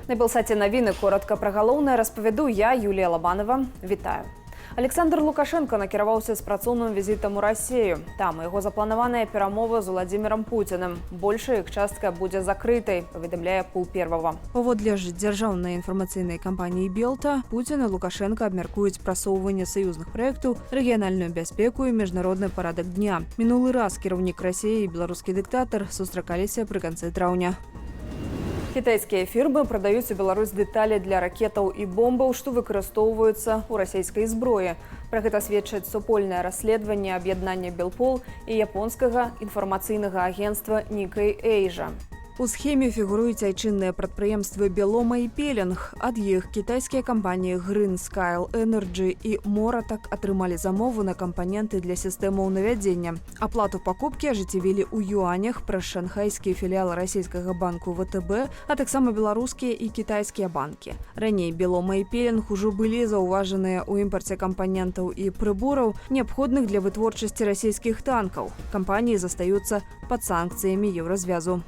На Белсаце навіны. Коратка пра галоўнае распавяду я, Юлія Лабанова. Вітаю. Аляксандр Лукашэнка накіраваўся з працоўным візітам у Расею. Там у яго запланаваная перамова з Уладзімірам Пуціным. Большая іх частка будзе закрытай, паведамляе «Пул Первого». Паводле ж дзяржаўнай інфармацыйнай кампаніі «Белта», Пуцін і Лукашэнка абмяркуюць прасоўванне саюзных праектаў, рэгіянальную бяспеку і міжнародны парадак дня. Мінулы раз кіраўнік Расіі і беларускі дыктатар сустракаліся пры канцы траўня. Кітайскія фірмы прадаюць у Беларусь дэталі для ракетаў і бомбаў, што выкарыстоўваюцца ў расійскай зброі. Пра гэта сведчыць супольнае расследаванне аб'яднання «Белпол» і японскага інфармацыйнага агенцтва «Нікэй Эйжа». У схеме фігуруюць айчынныя прадпрыемствы «Белома» і «Пеленг». Ад іх кітайскія кампаніі Green Scale Energy і «Моратак» атрымалі замову на кампаненты для сістэмаў навядзення. Аплату пакупкі ажыццявілі ў юанях праз шанхайскі філіал расійскага банку ВТБ, а таксама беларускія і кітайскія банкі. Раней «Белома» і «Пеленг» ужо былі заўважаныя ў імпарце кампанентаў і прыбораў, неабходных для вытворчасці расійскіх танкаў. Кампаніі застаюцца пад санкцыямі Еўразвязу.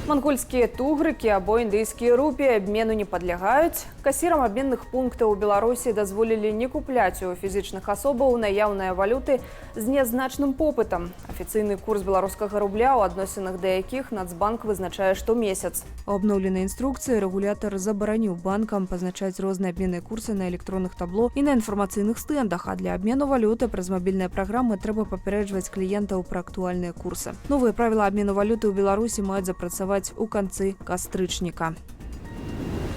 Мангольскія тугрыкі або індыйскія рупіі абмену не падлягаюць. Касірам абменных пунктаў у Беларусі дазволілі не купляць у фізічных асобаў наяўныя валюты з нязначным попытам. Афіцыйны курс беларускага рубля, ў адносінах да якіх Нацбанк вызначае штомесяц. У абноўленай інструкцыі рэгулятар забараніў банкам пазначаць розныя абменныя курсы на электронных табло і на інфармацыйных стэндах, а для абмену валюты праз мабільныя праграмы трэба папярэджваць кліентаў пра актуальныя курсы. Новыя правіла абмену валюты ў Беларусі маюць запрацаваць у канцы кастрычніка.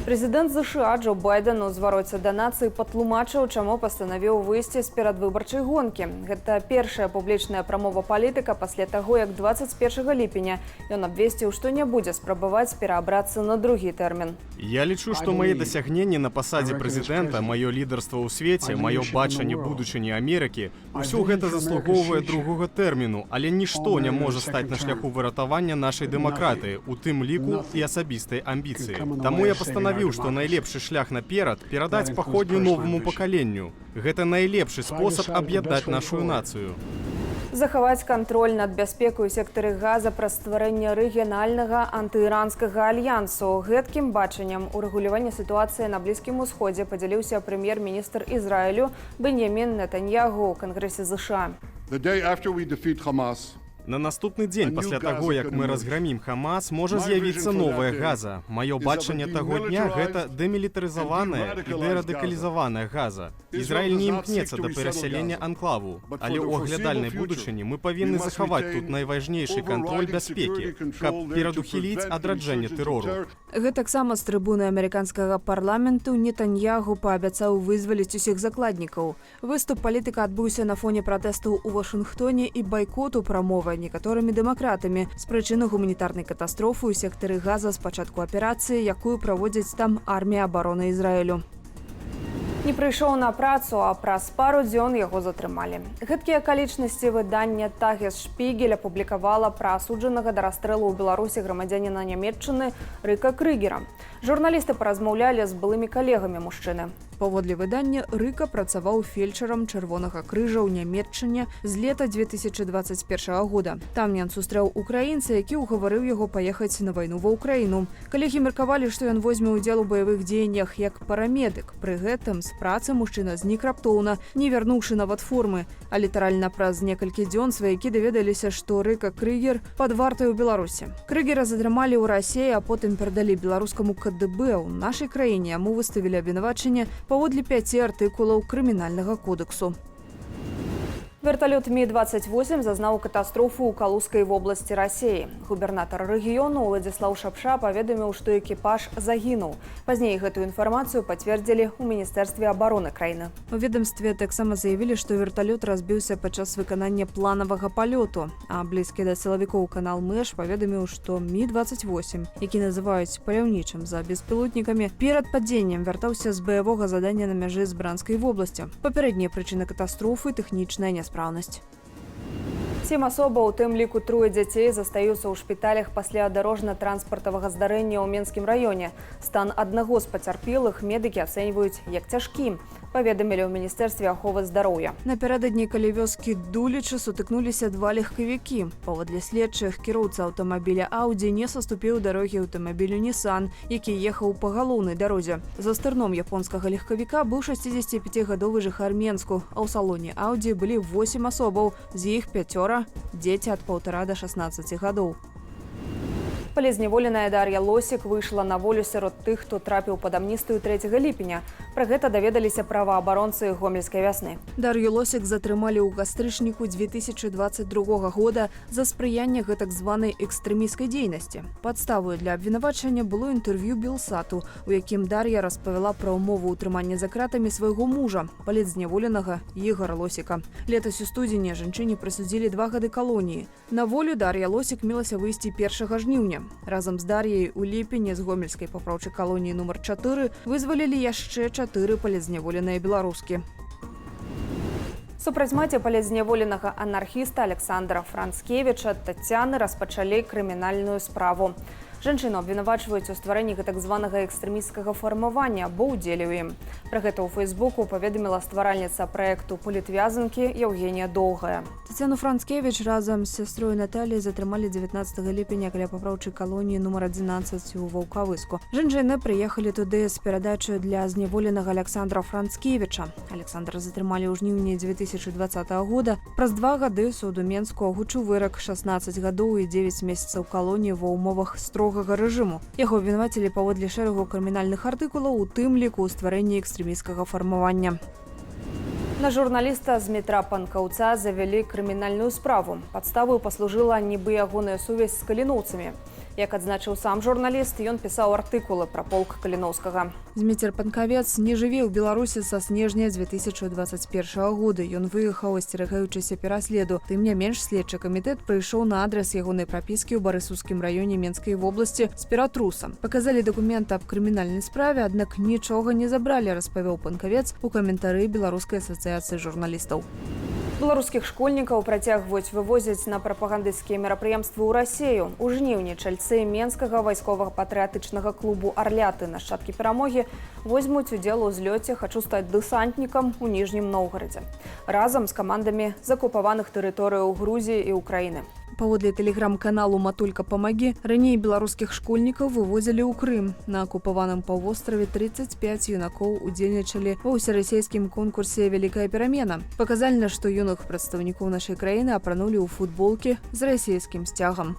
Прэзідэнт ЗША Джо Байден у звароце да нацыі патлумачыў, чаму пастанавіў выйсці з перадвыбарчай гонкі. Гэта першая публічная прамова палітыка пасля таго, як 21 ліпеня ён абвесціў, што не будзе спрабаваць пераабрацца на другі тэрмін. Я лічу, што мае дасягненні на пасадзе прэзідэнта, маё лідарства ў свеце, маё бачанне будучыні Амерыкі, усё гэта заслугоўвае другога тэрміну, але нішто не можа стаць на шляху выратавання нашай дэмакратыі, у тым ліку і асабістай амбіцыі. Таму я пастанавіў, што найлепшы шлях наперад — перадаць паходню новаму пакаленню. Гэта найлепшы спосаб аб'яднаць нашу нацыю. Захаваць кантроль над бяспекай у сектары Газа праз стварэнне рэгіянальнага антыіранскага альянсу. Гэткім бачаннем урэгулявання сітуацыі на Блізкім Усходзе падзяліўся прэм'ер-міністр Ізраілю Беньямін Нетаньягу ў Кангрэсе ЗША. The day after we defeat Hamas, На наступны дзень пасля таго, як мы разграмім Хамас, можа з'явіцца новая Газа. Маё бачанне таго дня — гэта дэмілітарызаваная і дэрадыкалізаваная Газа. Ізраіль не імкнецца да перасялення анклаву, але ў аглядальнай будучыні мы павінны захаваць тут найважнейшы кантроль бяспекі, каб перадухіліць адраджэнне тэрору. Гэтаксама з трыбуны амерыканскага парламенту Нетаньягу паабяцаў вызваліць усіх закладнікаў. Выступ палітыка адбыўся на фоне пратэстаў у Вашынгтоне і байкоту прамовы некаторымі дэмакратамі з прычыны гуманітарнай катастрофы ў сектары Газа з пачатку аперацыі, якую праводзіць там Армія абароны Ізраілю. Не прыйшоў на працу, а праз пару дзён яго затрымалі. Гэткія акалічнасці выданне «Тагес Шпігель» апублікавала пра асуджанага да расстрэлу ў Беларусі грамадзяніна Нямеччыны Рыка Крыгера. Журналісты паразмаўлялі з былымі калегамі мужчыны. Паводле выдання, Рыка працаваў фельчарам Чырвонага Крыжа ў Нямеччыне з лета 2021 года. Там ён сустрэў украінца, які ўгаварыў яго паехаць на вайну ва Ўкраіну. Калегі меркавалі, што ён возьме ўдзел у баявых дзеяннях як парамедык. Пры гэтым з працы мужчына знік раптоўна, не вярнуўшы нават формы. А літаральна праз некалькі дзён сваякі даведаліся, што Рыка Крыгер пад вартай у Беларусі. Крыгера затрымалі ў Расіі, а потым перадалі беларускаму КДБ. У нашай краіне яму выставілі абвінавачанне паводле пяці артыкулаў Крымінальнага кодэксу. Верталёт Мі-28 зазнаў катастрофу ў Калужскай вобласці Расіі. Губернатар рэгіёну Уладзіслаў Шапша паведаміў, што экіпаж загінуў. Пазней гэтую інфармацыю пацвердзілі ў Міністэрстве абароны краіны. У ведомстве таксама заявілі, што верталёт разбіўся падчас выканання планавага палёту. А блізкі да сілавікоў канал «Мэш» паведаміў, што Мі-28, які называюць паляўнічым за беспілотнікамі, перад падзеннем вяртаўся з баявога задання на мяжы з Бранскай вобласцю. Папярэднія прычыны катастрофы — тэхнічная няспраўнасць. Сем асобаў, у тым ліку трое дзяцей, застаюцца ў шпіталях пасля дарожна-транспартавага здарэння ў Менскім раёне. Стан аднаго з пацярпелых медыкі ацэньваюць як цяжкі. Паведамілі ў міністэрстве аховы здароўя. Напярэдадні каля вёскі Дулічы сутыкнуліся два легкавікі. Паводле следчых, кіроўца аўтамабіля Аўдзі не саступіў дарогі аўтамабілю Нісан, які ехаў па галоўнай дарозе. За стырном японскага легкавіка быў 65гадовы жыхар Менску, а ў салоне Аўдзі былі 8 асобаў, з іх пяцёра дзеці ад 1,5 да 16 гадоў. Палізневоленая Дар'я Лосік выйшла на волю сярод тых, хто трапіў пад амністыю 3 ліпеня. Пра гэта даведаліся праваабаронцы «Гомельскай вясны». Дар'ю Лосік затрымалі ў кастрычніку 2022 года за спрыянне гэтак званай экстрэмісцкай дзейнасці. Падставаю для абвінавачання было інтэрв'ю Белсату, у якім Дар'я распавяла пра ўмовы ўтрымання за кратамі свайго мужа, палітзняволенага Ігара Лосіка. Летась у студзені жанчыне прысудзілі 2 гады калоніі. На волю Дар'я Лосік мелася выйсці 1 жніўня. Разам з Дар'яй у ліпені з гомельскай папраўчай калоніі нумар 4 вызвалілі яшчэ чатыры палітзняволеныя беларускі. Супраць маці палітзняволенага анархіста Александра Францкевіча Тацяны распачалі крымінальную справу. Жанчыну абвінавачваюць у стварэнні гэтак званага экстрэмісцкага фармавання або ўдзеле ў ім. Пра гэта ў Фейсбуку паведаміла стваральніца праекту палітвязанкі Яўгенія Доўгая. Тацяну Францкевіч разам з сястрой Наталіяй затрымалі 19 ліпеня каля папраўчай калоніі нумар 11 у Ваўкавыску. Жанчыны прыехалі туды з перадачай для зняволенага Александра Францкевіча. Александра затрымалі ў жніўні 2020 года. Праз 2 гады суд у Менску агучыў вырак: 16 гадоў і 9 месяцаў калоніі ва ўмовах строгага рэжыму. Яго абвінавацілі паводле шэрагу крымінальных артыкулаў, у тым ліку ў стварэнні экстрэмісцкага фармавання. На журналіста Змітра Панкаўца завялі крымінальную справу. Падставаю паслужыла нібы ягоная сувязь з каліноўцамі. Як адзначыў сам журналіст, ён пісаў артыкулы пра полк Каліноўскага. Зміцер Панкавец не жыве ў Беларусі са снежня 2021 года. Ён выехаў, асцерагаючыся пераследу. Тым не менш, следчы камітэт прыйшоў на адрас ягонай прапіскі ў Барысаўскім раёне Менскай вобласці з ператрусам. Паказалі дакумент аб крымінальнай справе, аднак нічога не забралі, распавёў Панкавец у каментары Беларускай асацыяцыі журналістаў. Беларускіх школьнікаў працягваюць вывозіць на прапагандысцкія мерапрыемствы ў Расею. У жніўні чальцы менскага вайсковага патрыятычнага клубу «Арляты» нашчадкі перамогі возьмуць удзел у злёце «Хачу стаць дэсантнікам» у Ніжнім Ноўгарадзе разам з камандамі з акупаваных тэрыторыяў Грузіі і Украіны. Паводле тэлеграм-каналу «Матулька памагі», раней беларускіх школьнікаў вывозілі ў Крым. На акупаваным паўвостраве 35 юнакоў удзельнічалі ва ўсерасійскім конкурсе «Вялікая перамена». Паказальна, што юных прадстаўнікоў нашай краіны апранулі ў футболкі з расійскім сцягам.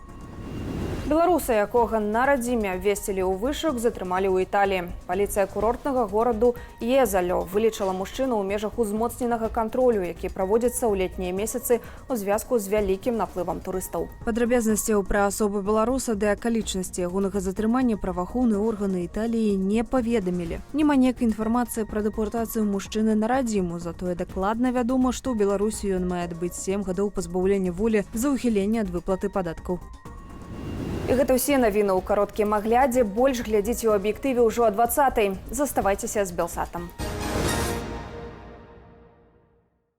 Беларуса, якога на радзіме абвесцілі ў вышук, затрымалі ў Італіі. Паліцыя курортнага гораду Езалё вылічыла мужчыну ў межах узмоцненага кантролю, які праводзіцца ў летнія месяцы ў звязку з вялікім наплывам турыстаў. Падрабязнасцяў пра асобу беларуса ды акалічнасці ягонага затрымання праваахоўныя органы Італіі не паведамілі. Няма ніякай інфармацыі пра дэпартацыю мужчыны на радзіму, затое дакладна вядома, што ў Беларусі ён мае адбыць 7 гадоў пазбаўлення волі за ўхіленне ад выплаты падаткаў. І гэта ўсе навіны ў кароткім аглядзе. Больш глядзіце ў аб'ектыве ўжо а 20. Заставайцеся з Белсатам.